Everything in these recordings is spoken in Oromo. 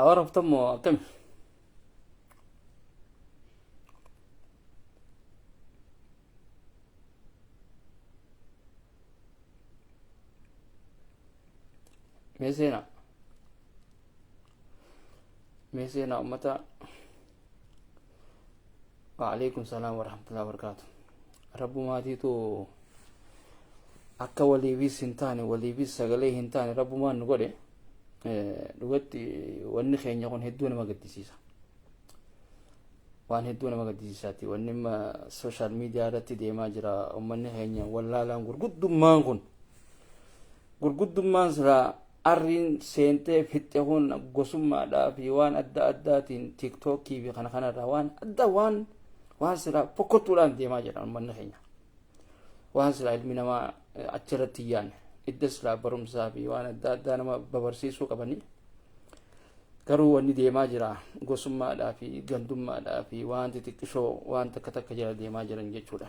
Awaraftan moo akkami? Mee seenaa. Mee seenaa ummata. Waalaikum salaam warahmatullahi wabarakatuh. Rabbumaatiitu akka waliifis hin taane, waliifis sagalee hin taane rabbumaan nu godhe. Dhugatti wanni keenya kun hedduu nama gaddisiisa. Waan hedduu nama gaddisiisaati. Wanni amma social media irratti deemaa jira, uummanni keenya wallaalaan gurguddummaan kun, gurguddummaan silaa arriin seentee fixxe kun, gosummaadhaa fi waan adda addaatiin TikTokii fi kana kanarraa waan adda waan silaa fokkottuudhaan deemaa jira uummanni keenya. Waan silaa ilmi namaa achirratti hin yaanne, idda silaa barumsaa fi waan adda addaa nama babarsiisuu qabanii, garuu wanni deemaa jira gosummaadhaa fi gandummaadhaa fi waan xixiqqishoo waan takka takka jala deemaa jiran jechuudha.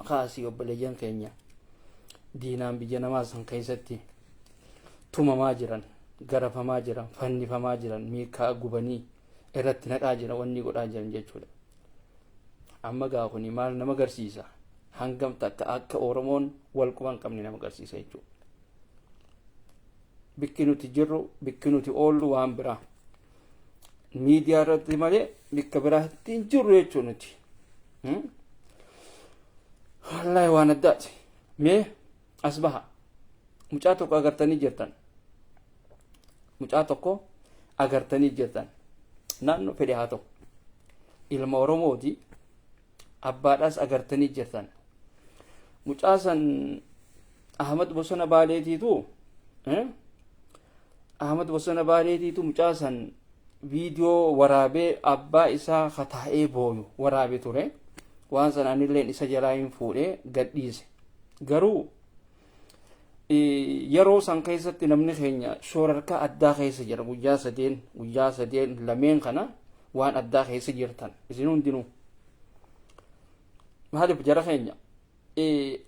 Kaasii obboleeyyan keenya diinaan biyya namaa san keessatti tumamaa jiran, garafamaa jiran, fannifamaa jiran, miikaa gubanii irratti naqaa jiran, wanni godhaa jiran jechuudha. Amma gaa kuni maal nama agarsiisa? Hangam takka akka Oromoon wal quba hin qabne nama agarsiisa jechuudha. Bikki nuti jirru, bikki nuti oollu waan biraa. Miidiyaa irratti malee bikka biraatti hin jirru jechuudha nuti. Wallaahi waan addaati. Mee as baha. Mucaa tokko agartanii jirtan. Mucaa tokko agartanii jirtan. Naannoo fedhe haa ta'u. Ilma Oromooti. Abbaadhaas agartanii jirtan. Mucaa san Ahmad Bosona Baaleetiitu, Ahmad Bosona Baaleetiitu mucaa san viidiyoo waraabee, abbaa isaa kataa'ee booyu waraabe ture. Waan san anilleen isa jalaa hin fuudhee gadhiise. Garuu yeroo san keessatti namni keenya shoorarkaa addaa keessa jira. Guyyaa sadeen, guyyaa sadeen lameen kana waan addaa keessa jirtan isin hundinuu. Maaliif jara keenya,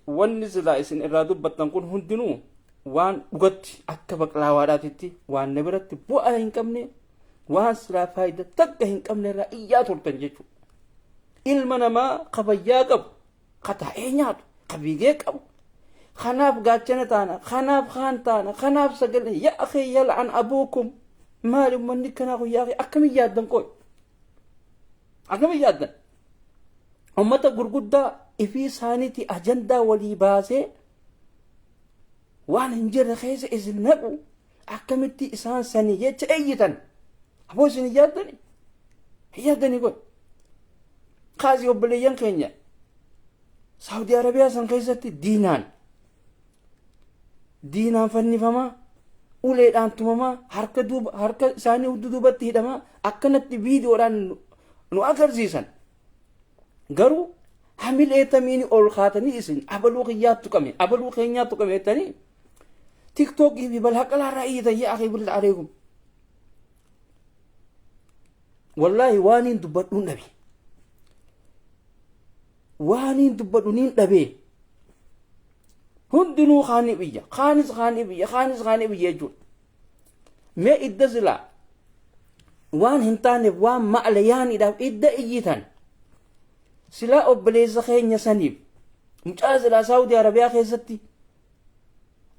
wanni silaa isin irraa dubbattan kun hundinuu waan dhugatti akka baqlaawaadhaatitti waan na biratti bu'aa hin qabne, waan silaa faayidaa takka hin qabne irraa iyyaa turtan jechuudha. Ilma namaa kabajaa qabu, ka taa'ee nyaatu, ka fiigee qabu. Kanaaf gaachana taana, kanaaf kaan taana, kanaaf sagalee. Yaa akhii, yal'an abuukum, maali ummanni kanaa kun? Yaa akhii, akkamiin yaaddan qoy? Akkamiin yaaddan? Ummata gurguddaa ifii isaaniitii ajandaa walii baasee waan hin jirre keessa isin naqu, akkamitti isaan sanii jecha eeyyitan? Aboo, isin hin yaaddani? Hin yaaddanii qoy? Kaasii obboleeyyan keenya Saawudii Arabiyaa san keessatti diinaan fannifamaa, uleedhaan tumamaa, harka duuba harka isaanii hudduu duubatti hidhamaa akkanatti viidiyoodhaan nu agarsiisan. Garuu hamilee tamiini ol kaatanii isin abaluu kiyyaatti tuqame, abaluu keenyaatti tuqame jettanii TikTokii fi balaa qalaarraa iyyitan? Yaa akhii, billah aleekum. Wallaahi waan hin dubbadhuun dhabe. Waan hin dubbadhu niin dhabee. Hundinuu kaanii biyya, kaanis kaanii biyya, kaanis kaanii biyya jechuudha. Mee idda silaa waan hin taaneef, waan ma'ala yaaniidhaaf idda iyyitan, silaa obboleessa keenya saniif, mucaa silaa Saawudii Arabiyaa keessatti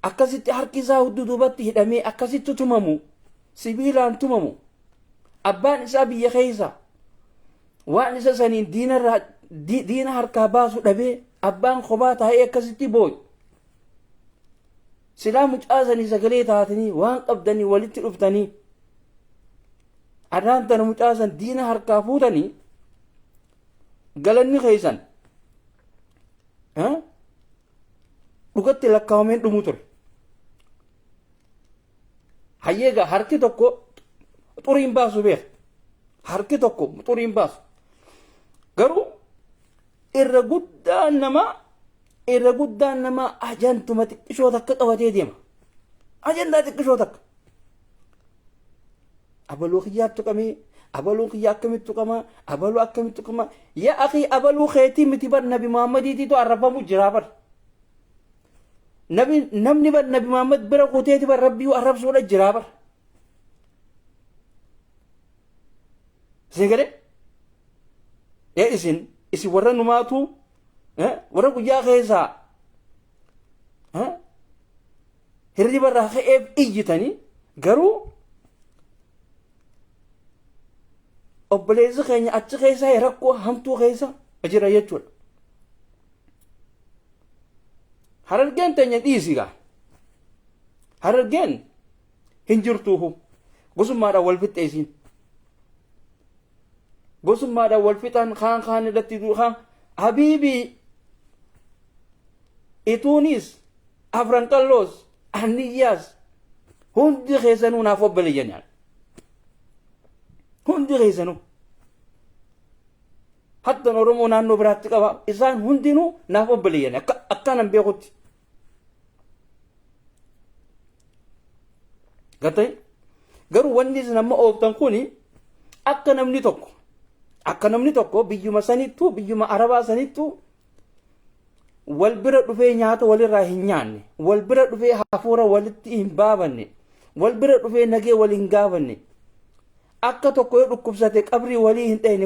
akkasitti harki isaa hudduu duubatti hidhamee akkasitti tumamu, sibiilaan tumamu, abbaan isaa biyya keessa waan isa saniin diinarraa diina harkaa baasu dhabee, abbaan kophaa taa'ee akkasitti booyu, silaa mucaa sanii sagalee taatanii, waan qabdanii walitti dhuftanii arraan tana mucaa san diina harkaa fuutanii, galanni keessan dhugatti lakkaa'ameen dhumu ture. Hayyeegaa, harki tokko xuriin baasu beeka. Harki tokko xuriin baasu. Garuu irra guddaan namaa ajantuma xiqqishoo takka qabatee deema. Ajandaa xiqqishoo takka. Abaluu kiyyaatti tuqamee, abaluu kiyya akkamitti tuqamaa, abaluu akkamitti tuqamaa? Yaa akhii, abaluu keetii miti bar, Nabi Muhammadiitiitu arrabamu jiraa bar. Nabi, namni bar Nabi Muhammad bira kuteeti bar rabbii arrabsuudha jiraa bar. Isin galee isin warra numaatu warra guyyaa keessaa hirriba irraa ka'eef iyyitanii, garuu obboleessi keenya achi keessa rakkoo hamtuu keessa jira jechuudha. Harargeen teenya dhiisi gaa. Harargeen hin jirtuuhu, gosummaadhaan wal fixxe isiin. Gosummaadhaan wal fixan, kaan kaan irratti kaan habiibii ituunis Afran Qalloos Anniyyaas hundi keessanuu naaf obboleeyyan yaala. Hundi keessanuu. Hattan Oromoo naannoo biraatti qaba, isaan hundinuu naaf obboleeyyan akka akkanan beekutti. Gartee, garuu wanni isin amma ooftan kuni akka namni tokko biyyuma sanittuu, biyyuma Arabaa sanittuu wal bira dhufee nyaata walirraa hin nyaanne, wal bira dhufee hafuura walitti hin baafanne, wal bira dhufee nagee wal hin gaafanne, akka tokko yoo dhukkubsate qabrii walii hin dhayne,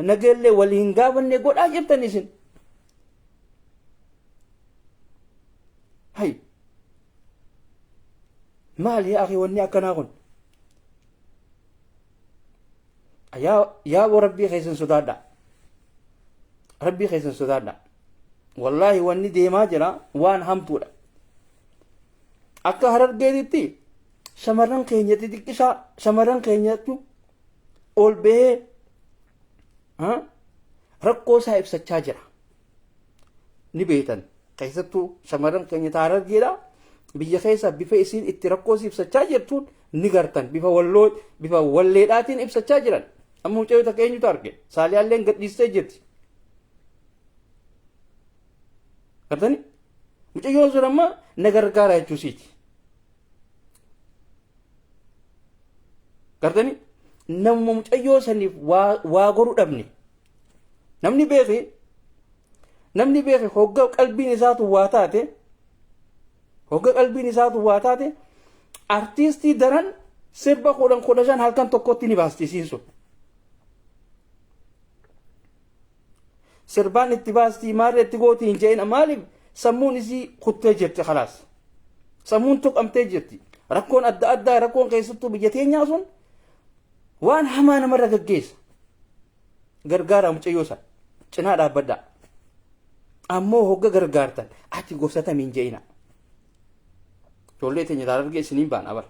nageellee walii hin gaafanne godhaa jirtan isin. Hay, maali yaa akhi wanni akkanaa kun? Yaa Rabbii keessan sodaadha, Rabbii keessan sodaadha. Wallaahi, wanni deemaa jira waan hamtuudha. Akka Harargeetitti shamarran keenya xixiqqishaa, shamarran keenyatu ol bahee rakkoo isaa ibsachaa jira. Ni beektan, keessattuu shamarran keenya Harargeedha biyya keessa bifa isiin itti rakkoo isii ibsachaa jirtuun ni gartan. Bifa walloo, bifa walleedhaatiin ibsachaa jiran. Amma mucayyoo takka eenyutu arge, Saaliyaalleen gadhiistee jirti. Gartani, mucayyoon sun amma na gargaara jechuusiiti. Gartani, namuma mucayyoo saniif waa godhu dhabne. Namni beeke hogga qalbiin isaatu waa taate, hogga qalbiin isaatu waa taate, artiistii daran sirba 10 15 halkan tokkotti ni baasti isiin sun. Sirbaan itti baastii, maarree itti gootii hin jedhin. Maaliif? Sammuun isii kuttee jirti, khalaas. Sammuun tuqamtee jirti. Rakkoon adda addaa, rakkoon keessattuu biyya teenyaa sun waan hamaa namarra gaggeessa. Gargaara mucayyoo san, cinaa dhaabbadhaa. Ammoo hogga gargaartan ati gosa tamiin je'ina. Ijoollee teenya Harargee isiniin baana bara.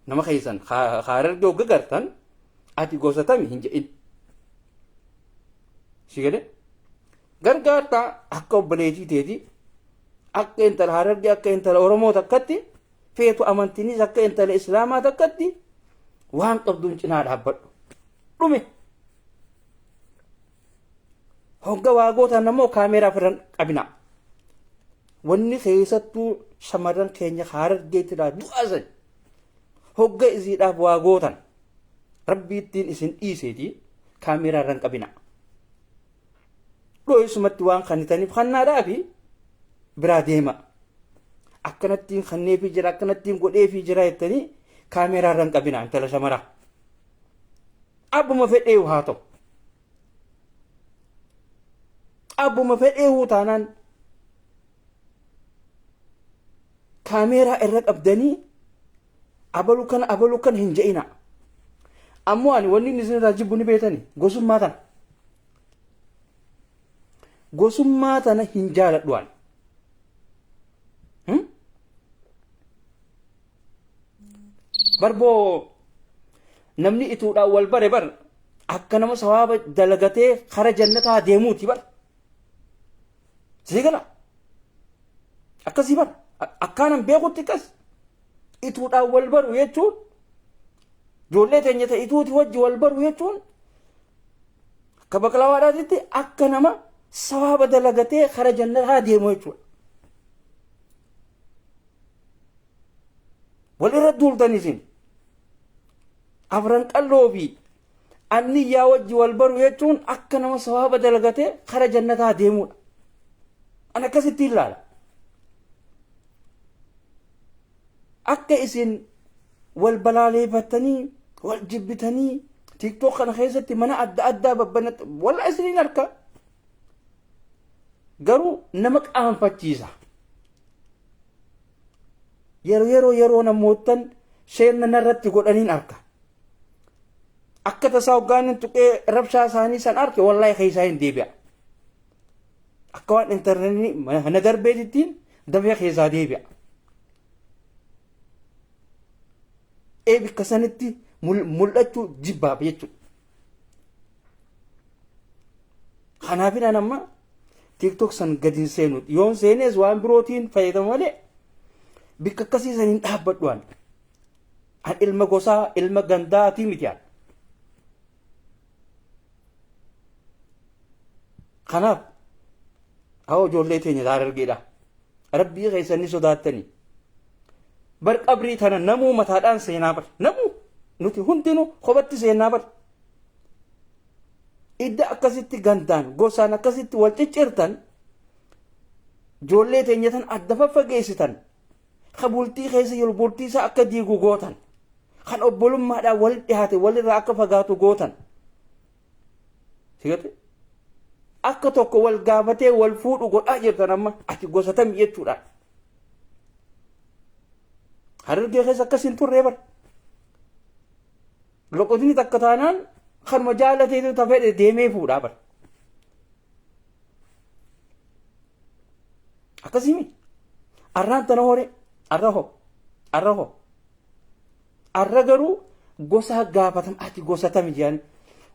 Nama keessan Harargee hogga gartan ati gosa tami hin je'in. Si galee, gargaartaa akka obboleetii teeti, akka intala Harargee, akka intala Oromoo takkatti, feetu amantiinis akka intala Islaamaa takkatti waan qabduun cinaa dhaabbadhu. Dhume. Hogga waa gootan ammoo kaameeraa firan qabina. Wanni keessattuu shamarran keenya Harargeetidhaa du'a san hogga isiidhaaf waa gootan Rabbiittiin isin dhiiseeti kaameeraa irran qabina. Dho'isumatti waan kannitaniif kannaadhaa fi biraa deema. Akkanattiin kanneefii jira, akkanattiin godheefii jira jettanii kaameeraa irran qabina intala shamaraa. Abbuma fedheewu haa ta'u. Abbuma fedheewu taanaan kaameeraa irra qabdanii abalu kana, abalu kana hin je'ina. Ammoo ani wanni inni isinirraa jibbu ni beetani, gosummaa tana. Gosummaa tana hin jaaladhu ani. Barboo namni ituudhaan wal bare bar akka nama sawaaba dalagatee kara jannataa deemuuti bar. Sii gala? Akkasii bar, akkaanan beekutti akkas. Ituudhaan wal baru jechuun, ijoollee teenya ta'e ituuti wajji wal baru jechuun, akka baqlawaadhaatitti akka nama sawaaba dalagatee kara jannataa deemu jechuudha. Wal irra duultan isin. Afran Qalloo fi Anniyyaa wajji wal baru jechuun akka nama sawaaba dalagatee kara jannataa deemudha. An akkasitti ilaala. Akka isin wal balaaleeffattanii, wal jibbitanii, TikTok kana keessatti mana adda addaa babbanatti walla isiniin harka garuu nama qaanfachiisa. Yeroo namootan seenna narratti godhaniin arka. Akka tasaa hoggaanin tuqee rabshaa isaanii san arke, wallaahi keessaa hin deebi'a. Akka waan intarneetii na darbeetittiin dafee keessaa deebi'a. Ee, bikka sanitti mul'achuu jibbaaf jechuudha. Kanaafin an amma TikTok san gadi hin seenu. Yoon seenes waan birootiin fayyadamu malee bikka akkasii san hin dhaabbadhu an. An ilma gosaa, ilma gandaatii miti an. Kanaaf haa ijoollee teenya Harargeedha. Rabbii keessan ni sodaattanii. Bar qabrii tana namuu mataadhaan seenaa bar. Namuu nuti hundinuu kophatti seenaa bar. Idda akkasitti gandaan, gosaan akkasitti wal ciccirtan, ijoollee teenya tan adda faffageessitan, ka bultii keessa jiru bultii isaa akka diigu gootan, kan obbolummaadhaan wal dhiyaate walirraa akka fagaatu gootan. Sigate? Akka tokko wal gaafatee wal fuudhu godhaa jirtan amma ati gosa tam jechuudha. Harargee keessa akkas hin turree bar. Loqotni takka taanaan kanuma jaalateetu ta fedhe deemee fuudhaa bar. Akkasii arraan tana hore, arra ho, arra ho. Arra garuu gosa gaafatam, ati gosa tami jedhani.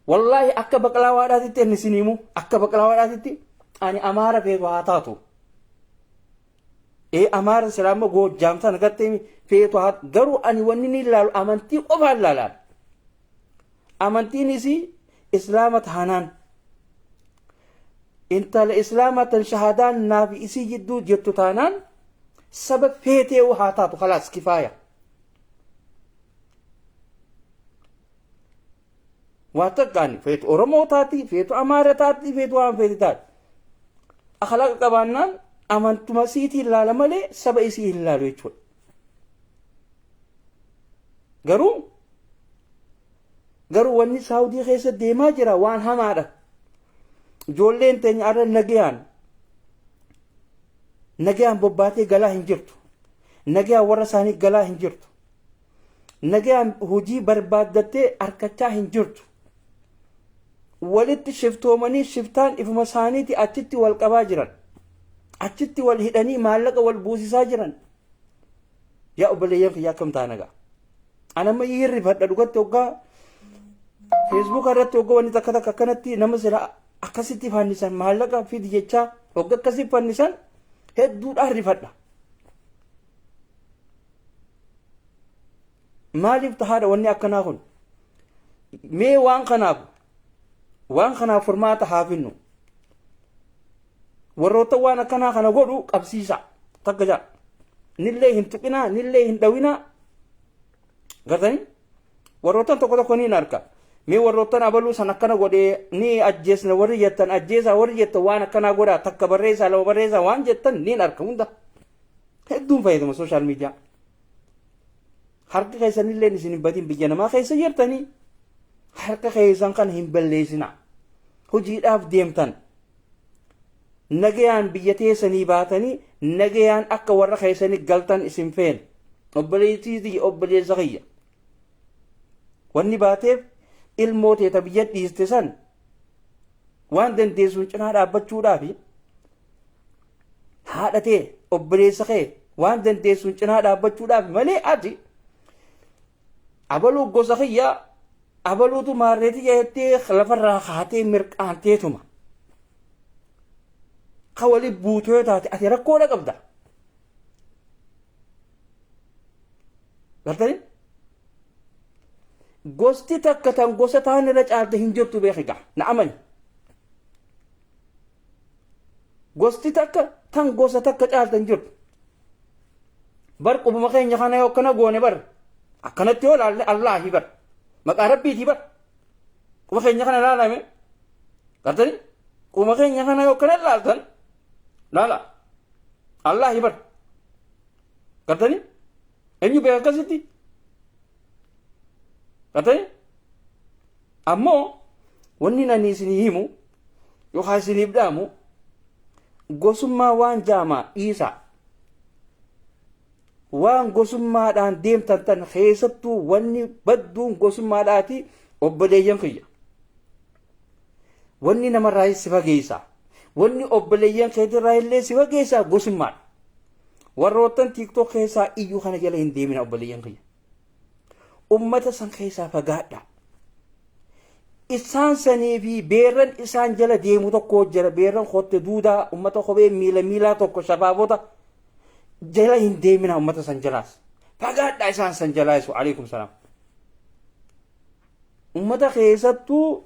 Wallaahi akka baqlaawaadhaatitti inni isin himu, akka baqlaawaadhaatitti ani Amaara feetu haa taatu. Ee, Amaara silaa immoo Goojjaam sana gartee feetu haa, garuu ani wanni ni ilaalu amantii qofaan ilaalaan. Amantiin isii Islaama taanaan, intala Islaamaa tan shahaadaan naaf isii jidduu jirtu taanaan, saba feetee haa taatu, khalaas, kifaaya. Waa takkaan feetu Oromoo taati, feetu Amaara taati, feetu waan feete taati. Akhlaaqa qabaannaan amantuma isiitii ilaala malee saba isii hin ilaalu jechuudha. Garuu wanni Saawudii keessa deemaa jira waan hamaadha. Ijoolleen teenya arra nagayaan bobbaatee galaa hin jirtu. Nagayaan warra isaanii galaa hin jirtu. Nagayaan hojii barbaaddattee harkachaa hin jirtu. Walitti shiftoomanii, shiftaan ifuma isaaniiti achitti wal qabaa jiran. Achitti wal hidhanii maallaqa wal buusisaa jiran. Yaa obboleeyyan kiyya, akkam taana gaa? Ani amma hirrifadha dhugatti hoggaa Facebook irratti hoggaa wanni takka takka akkanatti nama sila akkasitti fannisan, maallaqa fidi jechaa hogga akkasii fannisan, hedduudhaan rifadha. Maaliif tahaadha wanni akkanaa kun? Mee waan kanaaf furmaata haa finnu. Warroota waan akkanaa kana godhu qabsiisa. Takka jaa. Nillee hin tuqinaa, nillee hin dhawinaa. Gartanii? Warroottan tokko tokko ni arka. Mee warroottan abaluu san akkana godhee ni ajjeesna warri jettan, ajjeesaa warri jettan, waan akkanaa godhaa, takka barreessaa, lama barreessaa waan jettan ni arka hunda. Hedduun fayyadama social media. Harka keessanillee isin hin badin, biyya namaa keessa jirtanii harka keessan kana hin balleessina. Hojiidhaaf deemtan. Nagayaan biyya teessanii baatanii nagayaan akka warra keessanii galtan isin feena. Obboleettii, obboleessa kiyya. Wanni baateef ilmoo teeta biyya dhiiste san waan dandeessuun cinaa dhaabbachuudhaafi, haadha tee, obboleessa kee waan dandeessuun cinaa dhaabbachuudhaaf malee, ati abaluu gosa kiyya, abaluutu maarreetii jettee lafarraa kaatee mirqaanteetuma. Ka wali buutoo yoo taate ati rakkoodha qabda. Gartanii? Gosti takka tan gosa taan irra caalte hin jirtu, beekigaa, na amani. Gosti takka tan gosa takka caalte hin jirtu. Bar qubuma keenya kana yoo akkana goone, bar akkanatti yoo ilaalle, Allaahi bar maqaa Rabbiitii bar quba keenya kana ilaalame. Gartanii? Qubuma keenya kana yoo akkana ilaaltan, laala, Allaahi bar. Gartanii? Eenyu beeka akkasitti? Gartanii? Ammoo wanni ani isinii himu yookaan isiniif dhaamu, gosummaa waan jaamaa dhiisaa. Waan gosummaadhaan deemtan tan keessattuu wanni badduun gosummaadhaati, obboleeyyan kiyya. Wanni namarraa si fageessa. Wanni obboleeyyan keetirraa illee si fageessa gosummaadha. Warroottan TikTok keessaa iyyuu kana jala hin deemina, obboleeyyan kiyya. Ummata san keessaa fagaadha. Isaan sanii fi beerran isaan jala deemu tokko jira. Beerran kotte duudaa, ummata kophee miila miilaa tokko, shabaabota jala hin deemina. Ummata san jalaas fagaadha, isaan san jalaas. Alaikum salaam. Ummata keessattuu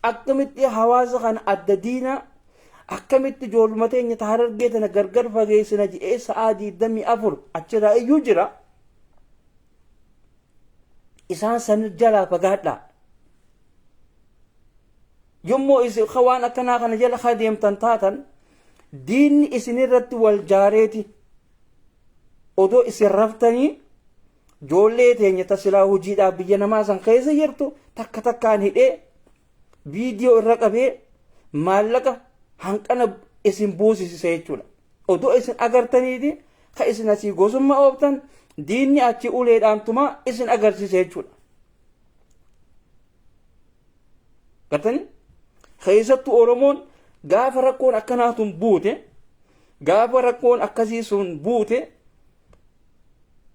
akkamitti hawaasa kana adda diinaa, akkamitti ijoolluma teenya ta Harargee tana gargar fageessina jedhee sa'aa 24 achirraa iyyuu jira. Isaan san jalaa fagaadhaa. Yommuu isin waan akkanaa kana jala deemtan taatan, diinni isinirratti wal jaareeti odoo isin raftanii ijoollee teenya ta silaa hojiidhaaf biyya namaa san keessa jirtu takka takkaan hidhee, viidiyoo irra qabee, maallaqa hanqana isin buusisisa jechuudha. Odoo isin agartaniiti ka isin asii gosummaa ooftan, diinni achi uleedhaan tumaa isin agarsiisa jechuudha. Gartanii? Keessattuu Oromoon gaafa rakkoon akkanaa tun buute, gaafa rakkoon akkasii sun buute,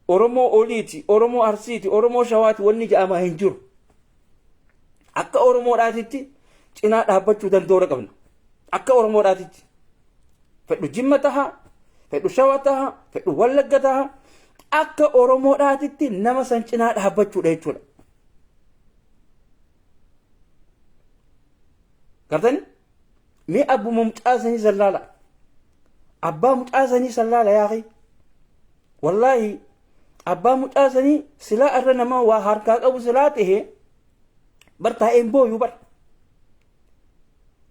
Oromoo oliiti, Oromoo Arsiiti, Oromoo Shawaati wanni jedhamaa hin jiru. Akka Oromoodhaatitti cinaa dhaabbachuu danda'uu qabna. Akka Oromoodhaatitti. Fedhu Jimma taha, fedhu Shawa taha, fedhu Wallagga taha, akka Oromoodhaatitti nama san cinaa dhaabbachuudha jechuudha. Gartani? Mee abbuma mucaa sanii sallaala. Abbaa mucaa sanii sallaala yaaqi. Wallaahi, abbaa mucaa sanii silaa irra nama waa harkaa qabu silaa ta'e bar taa'een booyu bar.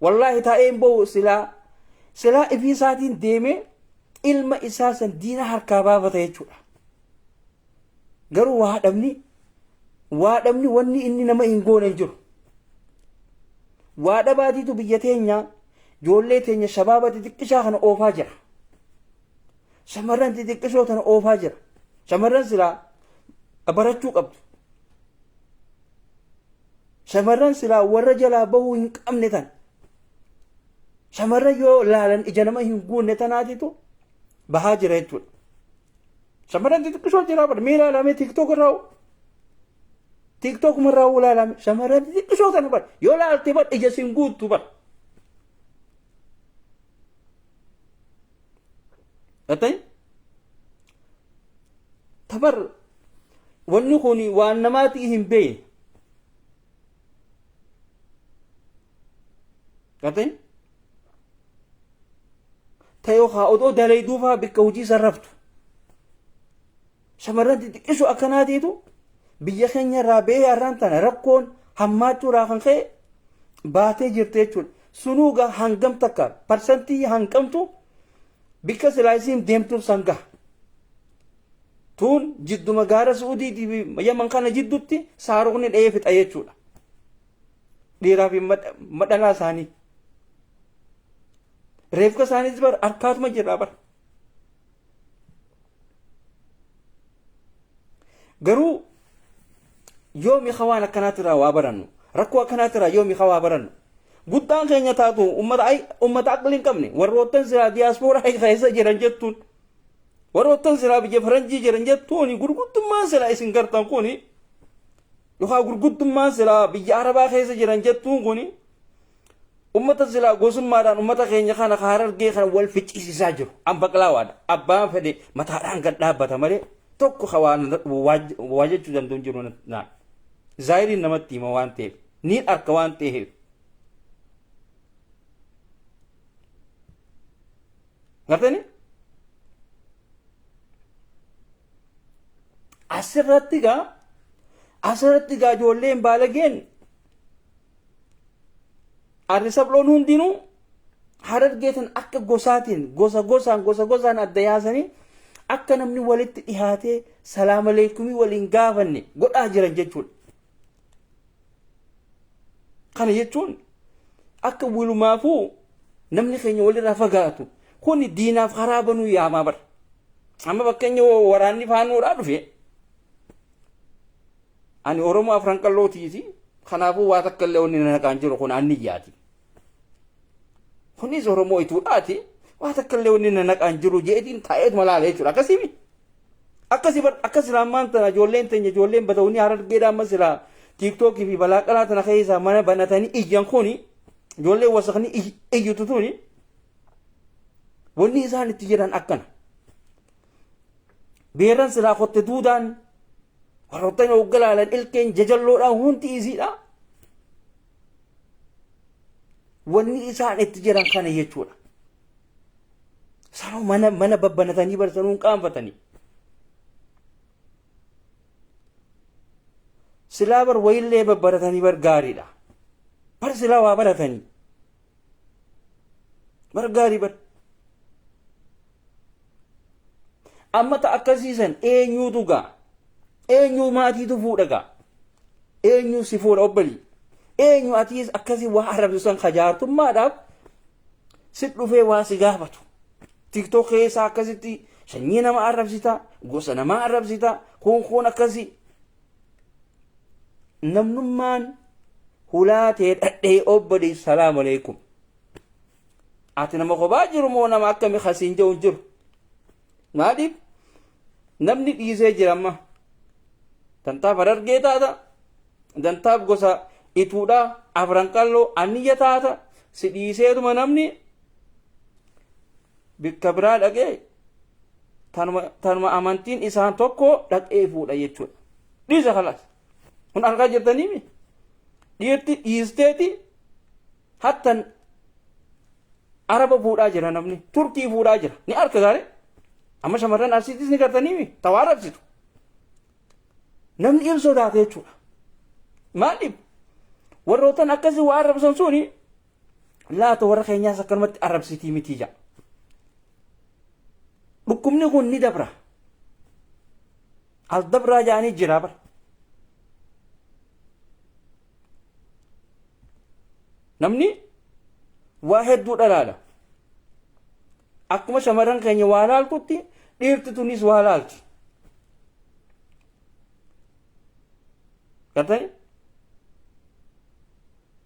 Wallaahi, taa'een booyu. Silaa ifii isaatiin deemee ilma isaa san diina harkaa baafata jechuudha. Garuu waa dhabni wanni inni nama hin goone hin jiru. Waa dhabaatiitu biyya teenya ijoollee teenya shabaaba xixiqqishaa kana oofaa jira. Shamarran xixiqqishoo tana oofaa jira. Shamarran silaa barachuu qabdu. Shamarran silaa warra jalaa bahuu hin qabne tan. Shamarran yoo laalan ija nama hin guunne tanaatitu bahaa jira jechuudha. Shamarran xixiqqishoo jira bara, mee ilaalame TikTok irraa, TikTok irraa ilaalame. Shamarran xixiqqishoo tana bara yoo laalte bara ija sin guuttu bara. Gartanii? Tabar wanni kun waan namaatii hin beekne. Gartanii? Ta'ee haa odoo dalayduu faa bikka hojii sarraftu. Shamarran xixiqqishoo akkanaatiitu biyya keenya irraa ba'ee har'aan tana rakkoon hammaachuu irraa kan ka'e baatee jirti jechuudha. Sunuu gaa hangam takka, parsantii hangamtu bikka silaa isiin deemtuuf san gaha? Tuun jidduma gaara Su'uudiitii fi Yaman kana jidduutti saaruqni dha'ee fixa jechuudha. Dhiiraa fi madhalaa isaanii. Reefka isaaniis bar harkaatuma jirra bar. Garuu yoomi waan akkanaatirraa waa barannu? Rakkoo akkanaatirraa yoomi waa barannu? Guddaan keenya taatu ummata ay ummata aqli hin qabne, warroottan silaa diyaaspooraa keessa jiran jettuun, warroottan silaa biyya faranjii jiran jettuun, gurguddummaan silaa isin gartan kuni yookaan gurguddummaan silaa biyya arabaa keessa jiran jettuun kuni ummata silaa gosummaadhaan ummata keenya kana Harargee kana wal ficcisiisaa jiru. An baqlaawaadha. Abbaan fedhe mataadhaan gad dhaabbata malee tokko waa jechuu danda'u hin jiru naan. Zaayiriin namatti hima waan ta'eef, niin arka waan ta'eef. Gartanii? Asirratti gaa ijoolleen baalageen arri sabloon hundinuu Harargeetan akka gosaatiin gosa gosaan gosa gosaan adda yaasanii akka namni walitti dhihaatee salaam aleekumii waliin gaafanne godhaa jiran jechuudha. Kana jechuun akka walumaafuu namni keenya walirraa fagaatu kuni diinaaf karaa banuu yaamaa bara. Amma fakkeenya waraanni faanoodhaa dhufe ani Oromoo afran qallootiiti kanaafuu waa takka illee wanni na naqaan jiru kun anniyyaati. Kunis Oromoo ituudhaati waa takka illee wanni na naqaan jiru jeetiin taa'eetuma laala jechuudha akkasii. Akkasi bar akka silaa ammaan tana ijoolleen teenya ijoolleen badawni harargeedha amma silaa tiiktookii fi balaa qalaa tana keessaa mana banatanii iyyan kuni ijoolleen wasakni iyyutu tuni wanni isaan itti jiran akkana. Beerran silaa kotte duudaan warroottan hoggalaalan ilkeen jajalloodhaan hundi isiidha. Wanni isaan itti jiran kana jechuudha. Sanuu mana mana babbanatanii barsanuu hin qaanfatanii. Silaa bar wayillee babbaratanii bar gaariidha. Bar silaa waa baratanii. Bar gaarii bar. Amma ta akkasiisan eenyuutu gaa? Eenyuu maatiitu fuudha gaa? Eenyuu si fuudha obbolii? Eenyu atiis akkasii waa arrabsisan kajaartummaadhaaf si dhufee waa si gaafatu. Tiktok keessaa akkasitti sanyii nama arrabsita, gosa namaa arrabsita, kun kun akkasii. Namnummaan hulaa tee dhadhee obbolii salaam aleekum. Ati nama kophaa jiru moo nama akkami kasiin jedhu hin jiru. Maaliif namni dhiisee jira amma. Dantaaf harargee taata, dantaaf gosa ituudhaa afran qalloo anniyya taata si dhiiseetuma namni bikka biraa dhaqee tanuma amantiin isaan tokko dhaqee fuudha jechuudha. Dhiisa kalaas. Kun argaa jirtaniimi. Dhiirti dhiisteeti hattan araba fuudhaa jira namni turkii fuudhaa jira ni arka gaare amma shamarran arsiitis ni gartaniimi tawaa arabsitu. Namni if sodaate jechuudha. Maaliif warrootan akkasii waa arrabsan suni laata warra keenyaas akkanumatti arrabsitii mitii ja'a. Dhukkubni kun ni dabra. Al dabraa ja'anii jira bara. Namni waa hedduu dhalaala. Akkuma shamarran keenya waa laaltutti dhiirti tunis waa laalti. Gartanii?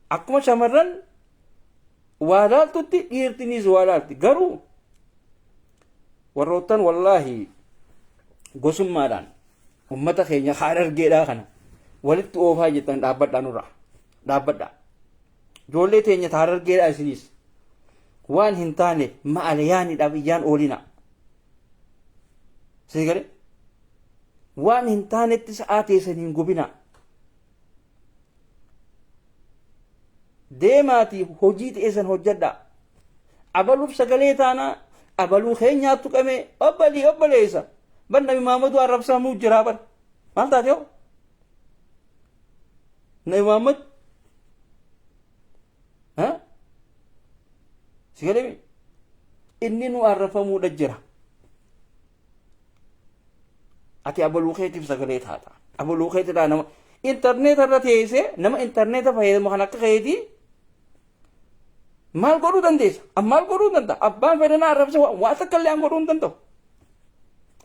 Akkuma shamarran waa laaltutti dhiirtinis waa laalti. Garuu warroottan wallaahi gosummaadhaan ummata keenya harargeedhaa kana walitti oofaa jettan dhaabbadhaa nurraa dhaabbadhaa. Ijoollee teenya harargeedhaa isinis waan hin taane ma'ala yaaniidhaaf iyyaan oolina. Sii galee waan hin taanetti sa'aa teessan hin gubina. Deemaatii hojii teessan hojjedhaa. Abaluuf sagalee taanaa abaluu keenyaattu tuqamee obbolii obboleessa. Bar Nabi Muhammadu arrabsamuu jiraa bar. Maal taate hoo? Nabi Muhammad ha? Si galee inni nu arrafamuudha jira. Ati abaluu keetiif sagalee taata. Abaluu keetirraa nama intarneeta irra teessee nama intarneeta fayyadamu kan akka keetii maal godhuu dandeessa? Maal godhuu danda'a? Abbaan fedhe na arrabse waa takka illee an godhuu hin danda'u.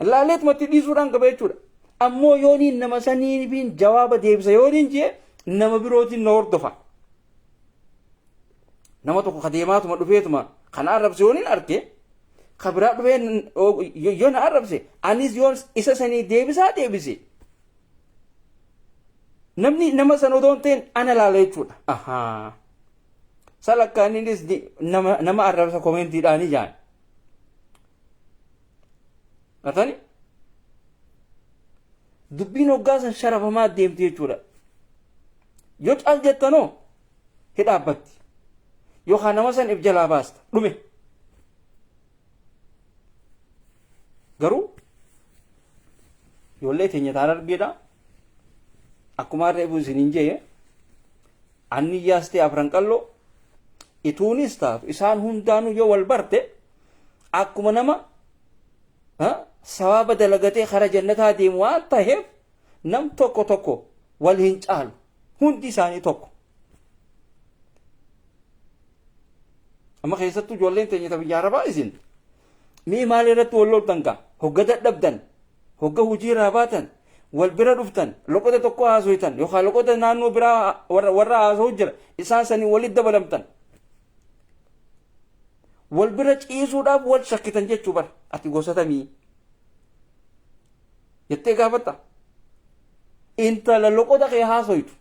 Laaleetumatti dhiisuudhaan qaba jechuudha. Ammoo yooniin nama saniifiin jawaaba deebisa yooniin jee nama birootiin na hordofa. Nama tokko ka deemaatuma dhufeetuma kan arrabse yooniin arge ka biraa dhufee yoo na arrabse anis yoon isa sanii deebisaa deebise. Namni nama sana odoo hin ta'in ana laala jechuudha. Ahaa. Salakkaan innis nama arrabsa komeentiidhaan ijaan. Gartani? Dubbiin hoggaa san sharafamaa deemti jechuudha. Yoo cal jettanoo hi dhaabbatti. Yookaan nama san if jalaa baasta. Dhume. Garuu ijoollee teenya taan argeedha. Akkuma har'a ibuu isiniin jee anniyyaas ta'e afran qalloo ituunis taatu isaan hundaanuu yoo wal barte akkuma nama sawaaba dalagatee kara jannataa deemu waan taheef nam tokko tokko wal hin caalu hundi isaanii tokko. Amma keessattuu ijoolleen teenya ta biyya arabaa isin mee maal irratti wal loltan gaa? Hogga dadhabdan, hogga hojii irraa baatan, wal bira dhuftan, loqoda tokko haasoytan yookaan loqoda naannoo biraa warra haasa'u jira, isaan sanii walitti dabalamtan. Wal bira ciisuudhaaf wal shakkitan jechuu bara. Ati gosa tamii jettee gaafatta. Intala loqoda kee haasoytu.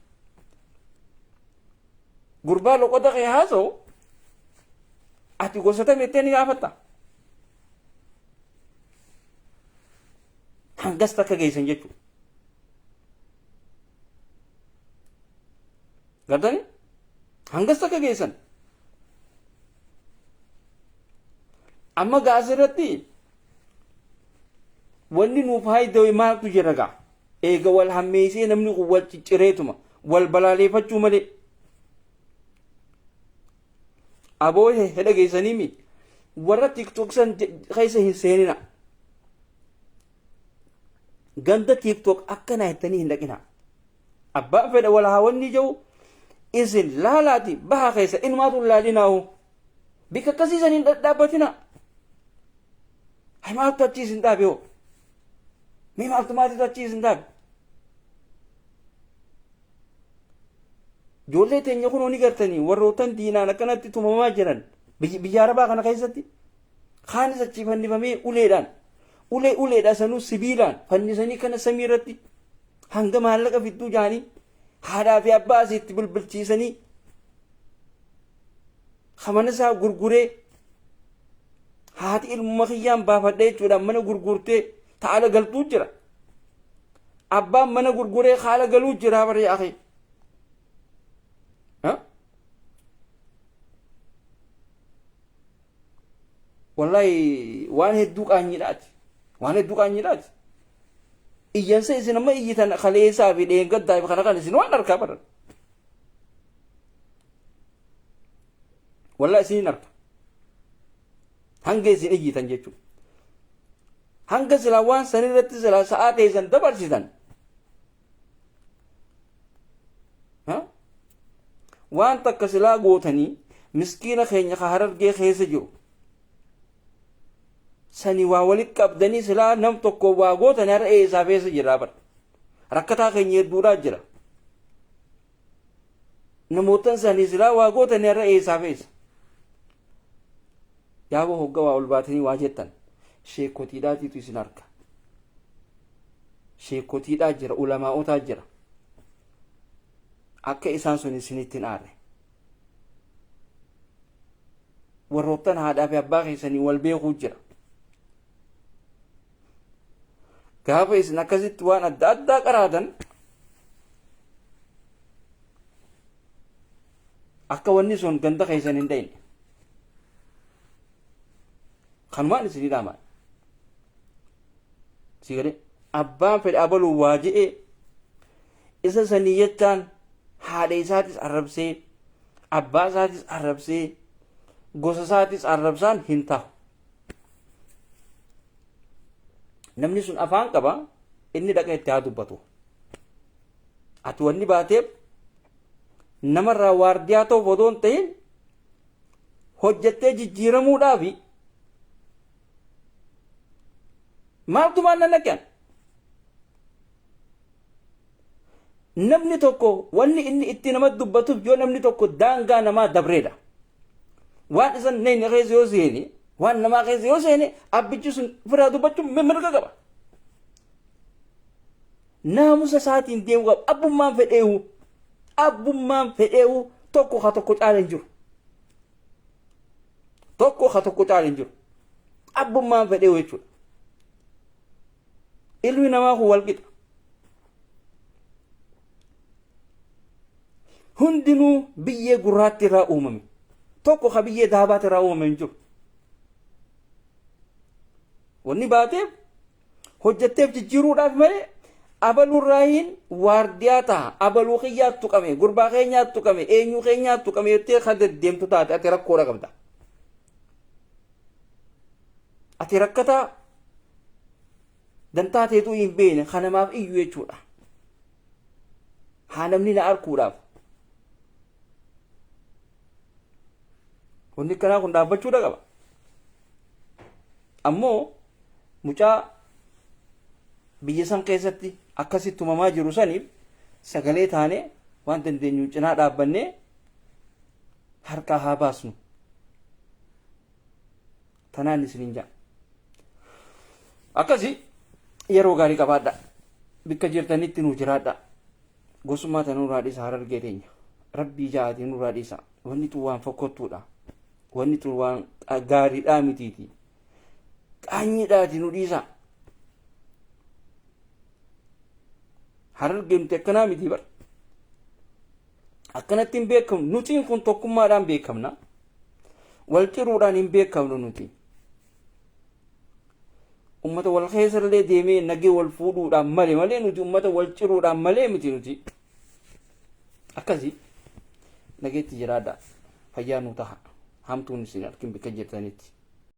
Gurbaa loqoda kee haasa'u ati gosa tamii jettee ni gaafatta. Hangas takka geessan jechuudha. Gartanii? Hangas takka geessan. Amma gaa asirratti wanni nuuf haayida'e maaltu jira gaa? Eega wal hammeessee namni kun wal ciccireetuma wal balaaleeffachuu malee. Aboo hedha geessaniimi warra tiktok san keessa hin seenina. Ganda tiktok akkanaa jettanii hin dhaqina. Abbaan fedha wal haa wanni jiru isin laalaati baha keessa inumaatu laalinaahu. Bikka akkasii san hin dhadhaabbatina. Hay maaltu achii isin dhaabe hoo? Mee maaltu maatiitu achii isin dhaabe? Ijoollee teenya kunoo ni gartanii warroottan diinaan akkanatti tumamaa jiran biyya arabaa kana keessatti kaanis achii fannifamee uleedhaan ulee uleedha sanuu sibiilaan fannisanii kana samii irratti hanga maallaqa fidduu jaanii haadhaa fi abbaa asiitti bilbilchiisanii mana isaa gurguree haati ilmuma kiyyaan baafadha jechuudhaan mana gurgurtee taala galtuu jira. Abbaan mana gurguree haala galuu jira baree akee. Wallahi waan hedduu qaanyiidhaati. Waan hedduu qaanyiidhaati. Iyyansa isin amma iyyitan kaleessaa fi dheengaddaa fi kana kan isin waan harkaa baran. Wallahi isin hin harka. Hanga isin iyyitan jechuudha. Hanga silaa waan san irratti silaa sa'aa teessan dabarsitan. Waan takka silaa gootanii miskiina keenya ka Harargee keessa jiru sani waa walitti qabdanii silaa nam tokko waa gootanii har'a eessaa keessa jirraa bara. Rakkataa keenya hedduudhaa jira. Namootan sanii silaa waa gootanii har'a eessaa keessa. Yaaboo hogga waa ol baatanii waa jettan sheekotiidhaatiitu isin arga. Sheekotiidhaa jira, ulamaa'otaa jira. Akka isaan sun isinitti hin aarre. Warroottan haadhaa fi abbaa keessanii wal beekuu jira. Gaafa isin akkasitti waan adda addaa qaraatan akka wanni sun ganda keessan hin dhayne. Kanumaan isinii dhaamaa. Si galee abbaan fedhe abaluu waa je'ee isa sanii jechaan haadha isaatis arrabsee abbaa isaatis arrabsee gosa isaatis arrabsaan hin tahu. Namni sun afaan qaba, inni dhaqee itti haa dubbatu. Ati wanni baateef namarraa waardiyaa ta'uuf odoo hin ta'in hojjettee jijjiiramuudhaafi. Maaltu maal nan dhaqan? Namni tokko wanni inni itti nama dubbatuuf yoo namni tokko daangaa namaa dabreedha. Waan isan neyne keessa yoo seene, waan namaa keessa yoo seene, abbichi sun ofirraa dubbachuun mirga qaba. Naamusa isaatiin deemuu qaba. Abbummaan fedheehu abbummaan fedheehu tokko ka tokko caala hin jiru. Tokko ka tokko caala hin jiru. Abbummaan fedheehu jechuudha. Ilmi namaa kun wal qixa. Hundinuu biyyee gurraatti irraa uumame. Tokko ka biyyee daabaatti irraa uumame hin jiru. Wanni baateef hojjetteef jijjiiruudhaaf malee abaluurraahiin waardiyaa ta'a, abaluu kiyyaatti tuqame, gurbaa keenyaatti tuqame, eenyuu keenyaatti tuqame jettee kan deddeemtu taate ati rakkoodha qabda. Ati rakkataa dantaa teetuu hin beekne kan namaaf iyyu jechuudha. Haa namni na arkuudhaaf. Wanni akkanaa kun dhaabbachuudha qaba. Ammoo mucaa biyya san keessatti akkasitti tumamaa jiru saniif sagalee taanee waan dandeenyu cinaa dhaabbannee harkaa haa baasnu. Tanaan isiniin ja'a. Akkasi yeroo gaarii qabaadha. Bikka jirtanitti nuu jiraadha. Gosummaa tana nurraa dhiisa Harargee teenya. Rabbii ja'aatii nurraa dhiisa. Wanni tun waan fokkottuudha. Wanni tun waan gaariidhaa mitiiti. Qaanyiidhaati nu dhiisa. Harargee nuti akkanaa miti bar. Akkanatti hin beekamnu. Nutiin kun tokkummaadhaan beekamna. Wal ciruudhaan hin beekamnu nuti. Ummata wal keessallee deemee nagee wal fuudhuudhaan malee malee nuti ummata wal ciruudhaan malee miti nuti. Akkasii nageetti jiraadha. Fayyaa nu taha. Hamtuun isin arkin bakka jirtanitti.